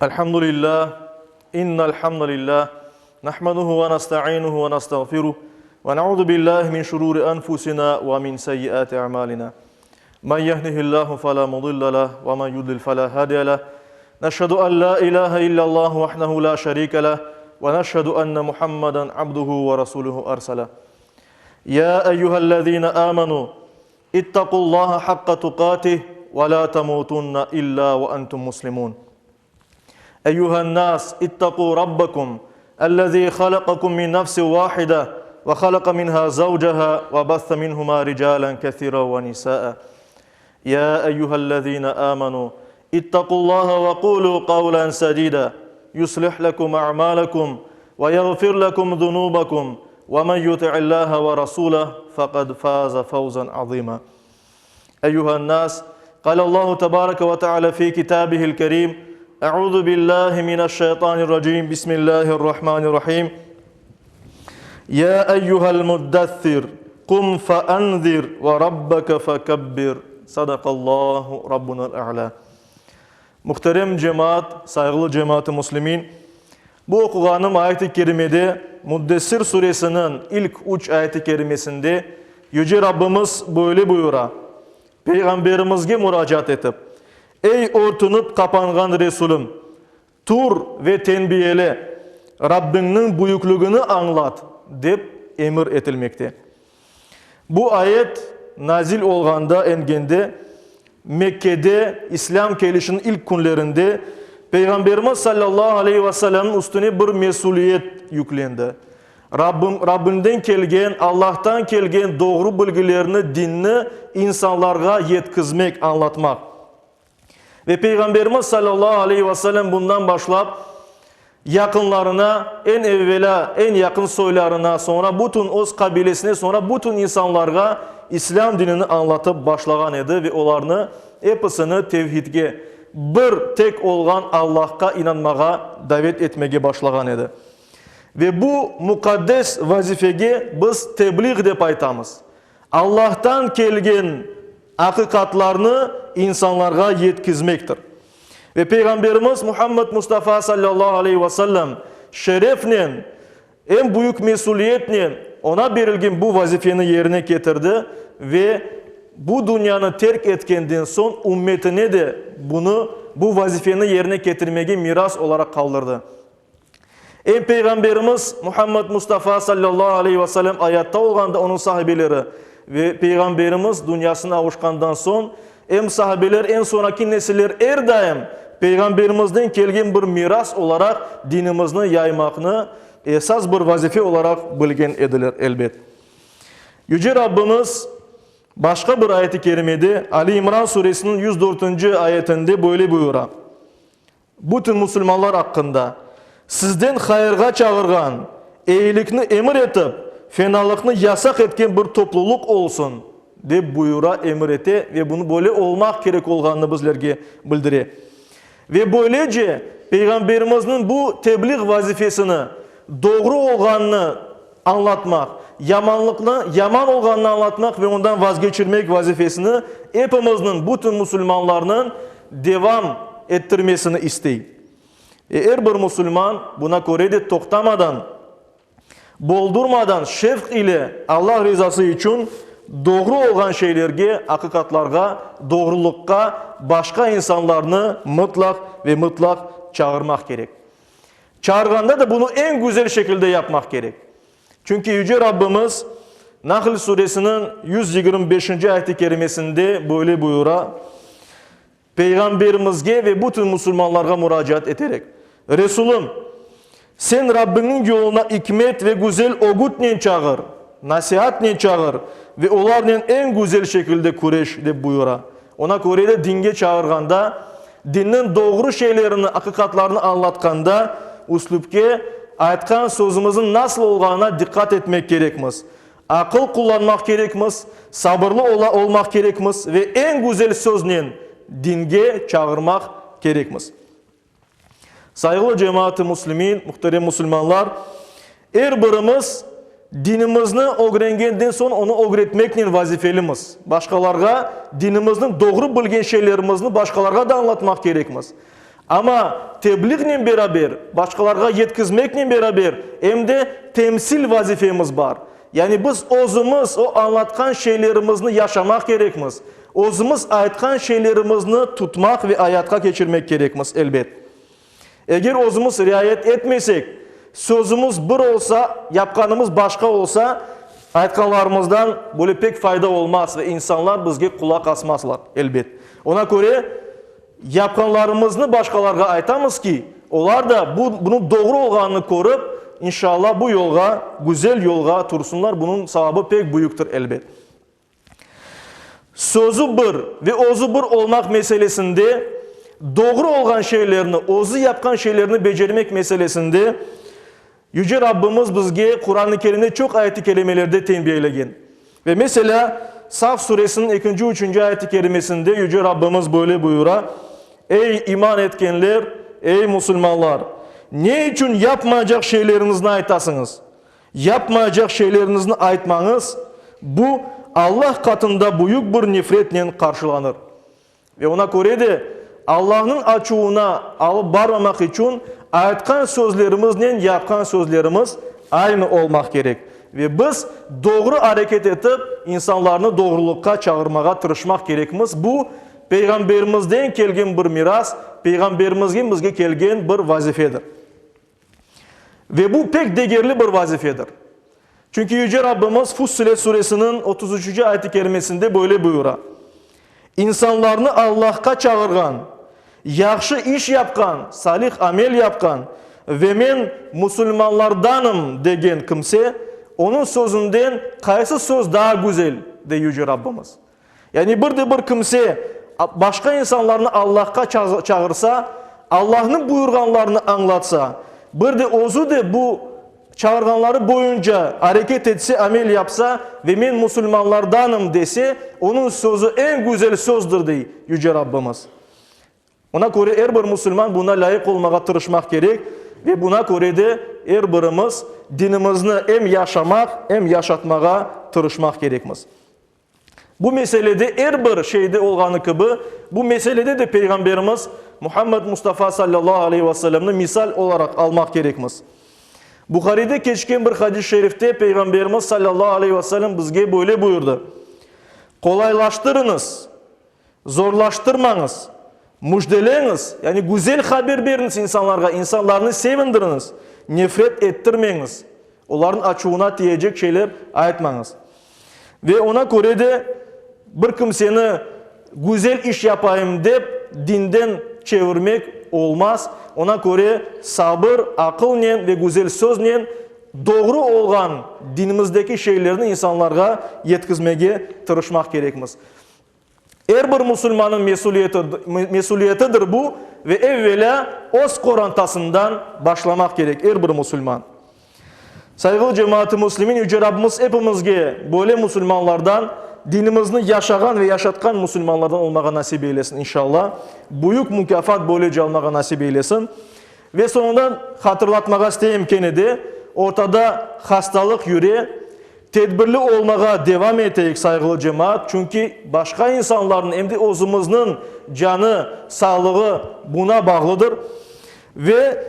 الحمد لله إن الحمد لله نحمده ونستعينه ونستغفره ونعوذ بالله من شرور أنفسنا ومن سيئات أعمالنا من يهده الله فلا مضل له ومن يضلل فلا هادي له نشهد أن لا إله إلا الله وحده لا شريك له ونشهد أن محمدا عبده ورسوله أرسله يا أيها الذين آمنوا اتقوا الله حق تقاته ولا تموتن إلا وأنتم مسلمون أيها الناس اتقوا ربكم الذي خلقكم من نفس واحدة وخلق منها زوجها وبث منهما رجالا كثيرا ونساء يا أيها الذين آمنوا اتقوا الله وقولوا قولا سديدا يصلح لكم أعمالكم ويغفر لكم ذنوبكم ومن يطع الله ورسوله فقد فاز فوزا عظيما أيها الناس قال الله تبارك وتعالى في كتابه الكريم أعوذ بالله من الشيطان الرجيم بسم الله الرحمن الرحيم يا أيها المدثر قم فأنذر وربك فكبر صدق الله ربنا الأعلى Muhterem cemaat, sayğılı cemaat-ı muslimin, bu oquğanım ayet-i kerimede, Müddessir suresiniñ ilk üç ayet-i kerimesinde Yüce Rabbimiz böyle buyura, Peyğamberimizge muracaat etip, Ey örtünip qapanğan Resulüm, tur ve tenbiyele, Rabbiñniñ büyükligini añlat, dep emir etilmekte. Bu ayet nazil olğanda, engende, Mekkede İslâm kelişiniñ ilk künlerinde Peyğamberimiz salâllahu aleyhi ve sellemniñ üstüne bir mesüliyet yüklendi. Rabbim, Rabbinden kelgen, Allahtan kelgen doğru bilgilerni, dinni insanlarğa yetkizmek, añlatmaq. Ve Peyğamberimiz salâllahu aleyhi ve sellem bundan başlap, yaqınlarına, eñ evvelâ eñ yaqın soylarına, soñra bütün öz qabilesine, soñra bütün insanlarğa İslâm dinini añlatıp başlağan edi ve olarnı episini tevhidge, bir tek olğan Allahqa inanmağa davet etmege başlağan edi. Ve bu muqaddes vazifege biz tebliğ dep aytamız. Allahtan kelgen aqiqatlarnı insanlarğa yetkizmektir. Ve Peyğamberimiz Muhammed Mustafa sallallahu aleyhi ve sellem şerefnen, eñ büyük mesüliyetnen oña berilgen bu vazifeni yerine ketirdi ve bu dünyanı terk etkenden soñ ümmetine de bunı, bu vazifeni yerine ketirmege miras olaraq qaldırdı. Em Peyğamberimiz Muhammed Mustafa sallallahu aleyhi ve sellem ayatta olğanda onıñ sahabeleri ve Peyğamberimiz dünyasını avuşqandan soñ em sahabeler, em soñraki nesiller er daim Peyğamberimizden kelgen bir miras olaraq dinimizni yaymaqnı esas bir vazife olaraq bilgen ediler, elbet. Yüce Rabbimiz başqa bir ayet-i kerimede Ali İmran suresiniñ 104-nci ayetinde böyle buyura, Bütün musulmanlar aqqında, Sizden hayırğa çağırğan, eyilikni emir etip, fenalıqnı yasaq etken bir toplulıq olsun, dep buyura, emir ete ve bunı böyle olmaq kerek olğanını bizlerge bildire. Ve böylece Peyğamberimizniñ bu tebliğ vazifesini doğru olğanını añlatmaq, yamanlıqnı yaman olğanını añlatmaq ve ondan vazgeçirmek vazifesini epimizniñ, bütün musulmanlarnıñ devam ettirmesini istey. E er bir musulman buna köre de toqtamadan, boldurmadan şevq ile Allah rizası içün doğru olğan şeylerge, aqiqatlarğa, doğrulıqqa başqa insanlarnı mıtlaq ve mıtlaq çağırmaq kerek. Çağırğanda da bunı eñ güzel şekilde yapmaq kerek. Çünki Yüce Rabbimiz Nahl suresiniñ 125-nci ayet-i kerimesinde böyle buyura, Peyğamberimizge ve bütün musulmanlarğa muracaat eterek, Resulüm, sen Rabbiñniñ yoluna ikmet ve güzel ögütnen çağır, nasiatnen çağır ve olarnen eñ güzel şekilde küreş, dep buyura. Ona köre de dinge çağırğanda, dinniñ doğru şeylerini, aqiqatlarını añlatqanda, üslüpke, aytqan sözümizniñ nasıl olğanına diqqat etmek kerekmiz. Aqıl qullanmaq kerekmiz, sabırlı ola olmaq kerekmiz ve eñ güzel söznen dinge çağırmaq kerekmiz. Sayğılı cemaat-ı müslimin, muhterem musulmanlar, er birimiz dinimizni ögrengenden soñ onı ögretmeknen vazifelimiz. Başqalarğa dinimizniñ doğru bilgen şeylerimizni başqalarğa da añlatmaq kerekmiz. Amma tebliğnen beraber, başqalarğa yetkizmeknen beraber, em de temsil vazifemiz bar. Yani biz özümiz o añlatqan şeylerimizni yaşamaq kerekmiz, özümiz aytqan şeylerimizni tutmaq ve ayatqa keçirmek kerekmiz, elbet. Eger özümiz riayet etmesek, sözümiz bir olsa, yapqanımız başqa olsa, aytqanlarımızdan böyle pek fayda olmaz ve insanlar bizge qulaq asmazlar, elbet. Ona köre, yapqanlarımıznı başqalarğa aytamız ki, olar da bu, bunıñ doğru olğanını körip, inşallah, bu yolğa, güzel yolğa tursınlar, bunıñ savabı pek büyüktir, elbet. Sözü bir ve özü bir olmaq meselesinde, doğru olğan şeylerni, özü yapqan şeylerni becermek meselesinde Yüce Rabbimiz bizge Quran-ı Kerimde çoq ayet-i kerimelerde tenbiyelegen. Ve meselâ, Saf suresiniñ ekinci, üçünci ayet-i kerimesinde Yüce Rabbimiz böyle buyura, Ey iman etkenler, ey musulmanlar! Ne içün yapmaycaq şeyleriñizni aytasıñız? Yapmaycaq şeyleriñizni aytmañız, bu, Allah qatında büyük bir nefretnen qarşılanır. Ve oña köre de, Allahnıñ açuvına alıp barmamaq içün aytqan sözlerimiznen yapqan sözlerimiz aynı olmaq kerek. Ve biz doğru areket etip, insanlarnı doğrulıqqa çağırmağa tırışmaq kerekmiz. Bu, Peyğamberimizden kelgen bir miras, Peyğamberimizgen bizge kelgen bir vazifedir. Ve bu pek degerli bir vazifedir. Çünki Yüce Rabbimiz Fussilet suresiniñ 33 üçünci ayet-i kerimesinde böyle buyura, İnsanlarnı Allahqa çağırğan, yahşı iş yapqan, salih amel yapqan ve men musulmanlardanım degen kimse, onıñ sözünden qaysı söz daa güzel, dey Yüce Rabbimiz. Yani bir de bir kimse başqa insanlarnı Allahqa çağırsa, Allahnıñ buyurğanlarını añlatsa, bir de özü de bu çağırğanları boyunca areket etse, amel yapsa ve men musulmanlardanım dese, onıñ sözü eñ güzel sözdir, dey Yüce Rabbimiz. Ona köre er bir musulman buna lâyıq olmağa tırışmaq kerek ve buna köre de er birimiz dinimizni em yaşamaq, em yaşatmağa tırışmaq kerekmiz. Bu meselede er bir şeyde olğanı kibi, bu meselede de Peyğamberimiz Muhammed Mustafa sallallahu aleyhi ve sellemni misal olaraq almaq kerekmiz. Buharide keçken bir hadis-i şerifte Peyğamberimiz sallallahu aleyhi ve sellem bizge böyle buyurdı, Qolaylaştırıñız, zorlaştırmañız, müjdeleñiz, yani güzel haber beriñiz insanlarğa, insanlarnı sevindiriñiz, nefret ettirmeñiz, olarnıñ açuvına tiyecek şeyler aytmañız. Ve oña köre de bir kimseni güzel iş yapayım dep dinden çevirmek olmaz. Oña köre sabır, aqılnen ve güzel söznen doğru olğan dinimizdeki şeylerni insanlarğa yetkizmege tırışmaq kerekmiz. Er bir musulmannıñ mesüliyetidir bu ve evvelâ öz qorantasından başlamaq kerek er bir musulman. Sayğılı cemaat-ı müslimin, Yüce Rabbimiz epimizge böyle musulmanlardan, dinimizni yaşağan ve yaşatqan musulmanlardan olmağa nasip eylesin, inşallah. Büyük mukâfat böylece almağa nasip eylesin. Ve soñundan hatırlatmağa isteyim kene de, ortada hastalıq yüre, Tedbirli olmağa devam eteyik, sayğılı cemaat, çünki başqa insanlarnıñ, em de özümizniñ canı, sağlığı buna bağlıdır. Ve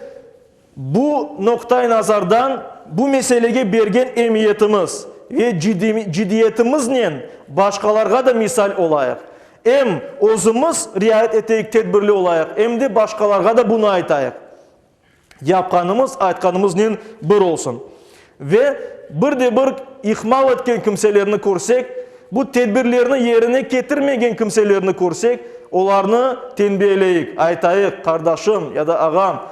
bu noqta-i nazardan bu meselege bergen emiyetimiz ve ciddiyetimiznen başqalarğa da misal olayıq. Em özümiz riayet eteyik, tedbirli olayıq, em de başqalarğa da bunı aytayıq. Yapqanımız aytqanımıznen bir olsun. Ve bir de bir ihmal etken kimselerni körsek, bu tedbirlerni yerine ketirmegen kimselerni körsek, olarnı tenbiyeleyik, aytayıq, qardaşım ya da ağam,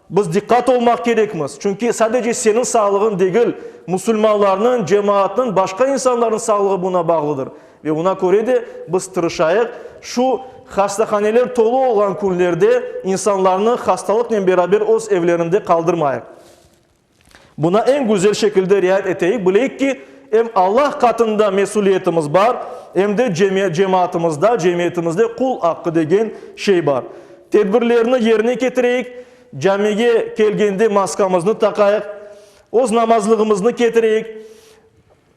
biz diqqat olmaq kerekmiz, çünki sadece seniñ sağlığıñ degil, musulmanlarnıñ, cemaatnıñ, başqa insanlarnıñ sağlığı buna bağlıdır. Ve buna köre de biz tırışayıq, şu hastahaneler tolu olğan künlerde insanlarnı hastalıqnen beraber öz evlerinde qaldırmayıq. Buna eñ güzel şekilde riayet eteyik, bileyik ki, em Allah qatında mesüliyetimiz bar, em de cemaatımızda, cemiyetimizde qul aqqı degen şey bar. Tedbirlerni yerine ketireyik, camige kelgende maskamıznı taqayıq, öz namazlığımıznı ketireyik,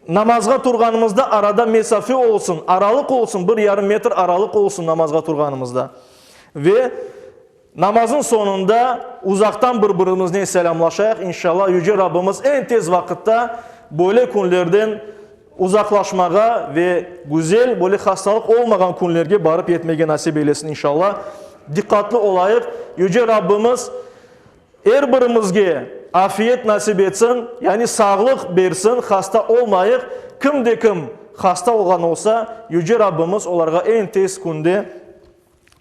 Namazğa turğanımızda arada mesafe olsun, aralıq olsun, bir yarım metr aralıq olsun namazğa turğanımızda. Ve. Namazın soñunda uzaqtan bir-birimiznen selâmlaşayıq, inşallah, Yüce Rabbimiz eñ tez vaqıtta böyle künlerden uzaqlaşmağa ve güzel, böyle hastalıq olmağan künlerge barıp yetmege nasip eylesin, inşallah. Diqqatlı olayıq, Yüce Rabbimiz er birimizge afiyet nasip etsin, yani sağlıq bersin, hasta olmayıq. Kim de kim hasta olğan olsa, Yüce Rabbimiz olarğa eñ tez künde,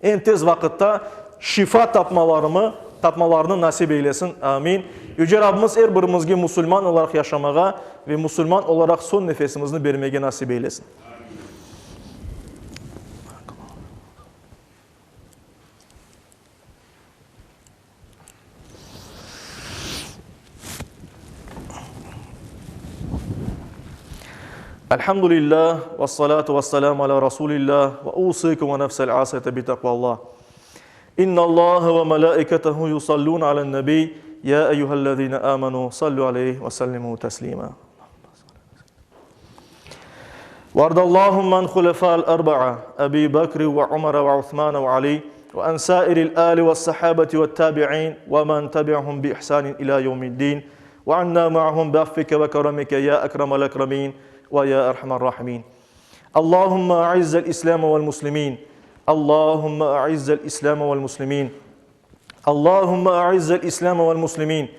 Eñ tez vaqıtta şifa tapmalarımı, tapmalarını nasip eylesin. Amin. Yüce Rabbimiz er birimizge musulman olaraq yaşamağa ve musulman olaraq soñ nefesimizni bermege nasip eylesin. Elhamdülillah, vessalatu vesselamu ala Rasulillah, ve usikum ve nefsel asiyete bi taqvallah. İnnallaha ve melaiketehu yusallun alen nebi, ya eyyühellezine amenu, sallu aleyhi ve sellimu teslima. Vardallahum an hulefa'l arba'a, Ebi Bekri ve Umar ve Uthman ve Ali, ve an sairil ali ve sahabeti ve tabi'in ve men tebi'hum bi ihsanin ila yevmiddin, ve anna ma'hum bi affike ve keremike ya ekremel ekremin ve ya erhamer rahimin. Allahümme a'izzel İslam vel muslimin. Allahümme a'izzel İslam vel muslimin. Allahümme a'izzel İslam vel muslimin.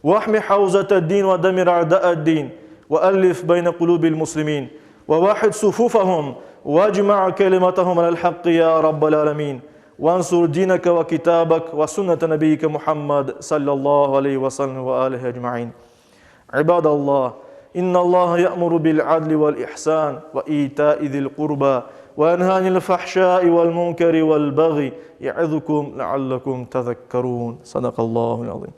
Vahmi havzete-din ve demir a'da'ed-din. Ve ellif beyne kulubil muslimin. Ve vahid sufufahum. Vecma' kelimetehum alel hakkı ya Rabbel alemin. Vansur dineke ve kitabek ve sünnete nebiyyike Muhammed sallallahu aleyhi ve sellem ve alihi ecmain. İbadallah, innallaha ya'muru bil adli vel ihsan ve ita'i zil qurba ve yenha anil fahşai vel munkeri vel baghi ye'izukum leallekum tezekkerun. Sadakallahul azim.